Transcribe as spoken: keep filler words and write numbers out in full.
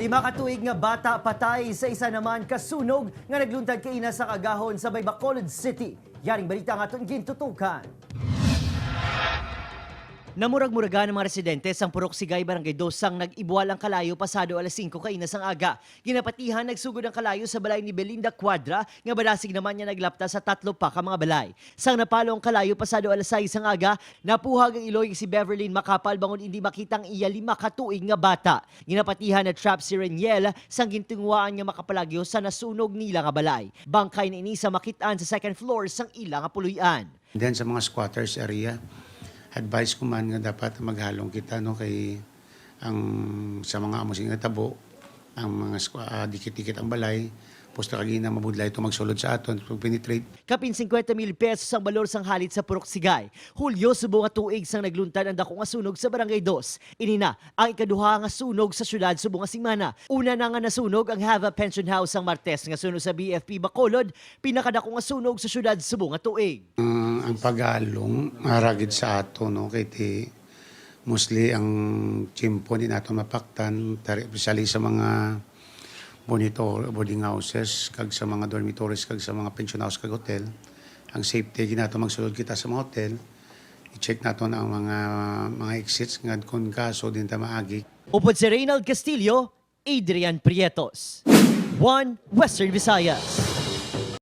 Lima ka tuig nga bata patay sa isa naman ka sunog nga nagluntad kaina sa kaagahon sa may Bacolod City. Yaring balita ang aton gintutukan. Namurag-muragan ang mga residente sang Purok Sigay, Barangay Dos, sang nag-ibwal ang kalayo pasado alas singko kaina sang aga. Ginapatihan, nagsugod ang kalayo sa balay ni Belinda Cuadra, nga madasig naman nga naglapta sa tatlo pa ka mga balay. Sang napalo ang kalayo pasado alas sais sang aga, napuhag ang iloy si Beverlyn Macapal bangon indi makita ang iya lima ka tuig nga bata. Ginapatihan na trap si Reniel sang gintinguhaan nga makapalagyo sa nasunog nila nga balay. Bangkay na ini sa makit-an sa second floor sang ila nga puloy-an. Then sa mga squatters area, advice ko man nga dapat maghalong kita, no, kay ang sa mga amo sing natabo, ang mga squa-, ah, dikit-dikit ang balay, pusta kagina mabudlay ito magsulod sa aton, pag-penetrate. Kapin singkwenta mil pesos ang balor sang halit sa Purok Sigay. Hulyo, subong nga tuig sang nagluntad ang dako nga sunog sa Barangay Dos. Ini na ang ikaduha nga sunog sa siyudad subong nga semana. Una na nga nasunog ang Hava Pension House sang Martes nga suno sa B F P Bacolod, pinakadako nga sunog sa siyudad subong nga tuig. Ah, ang paghalong, ah, ragid sa ato, no, kay ti mostly ang tiyempo di nato mapaktan, tari-, especially sa mga bonitor-, boarding houses, kag sa mga dormitories, kag sa mga pension house, kag hotel. Ang safety, ginato magsulod kita sa mga hotel, i-check naton ang mga, mga exits nga kung kaso din ta maagi. Upod si Reynald Castillo, Adrian Prietos, One Western Visayas.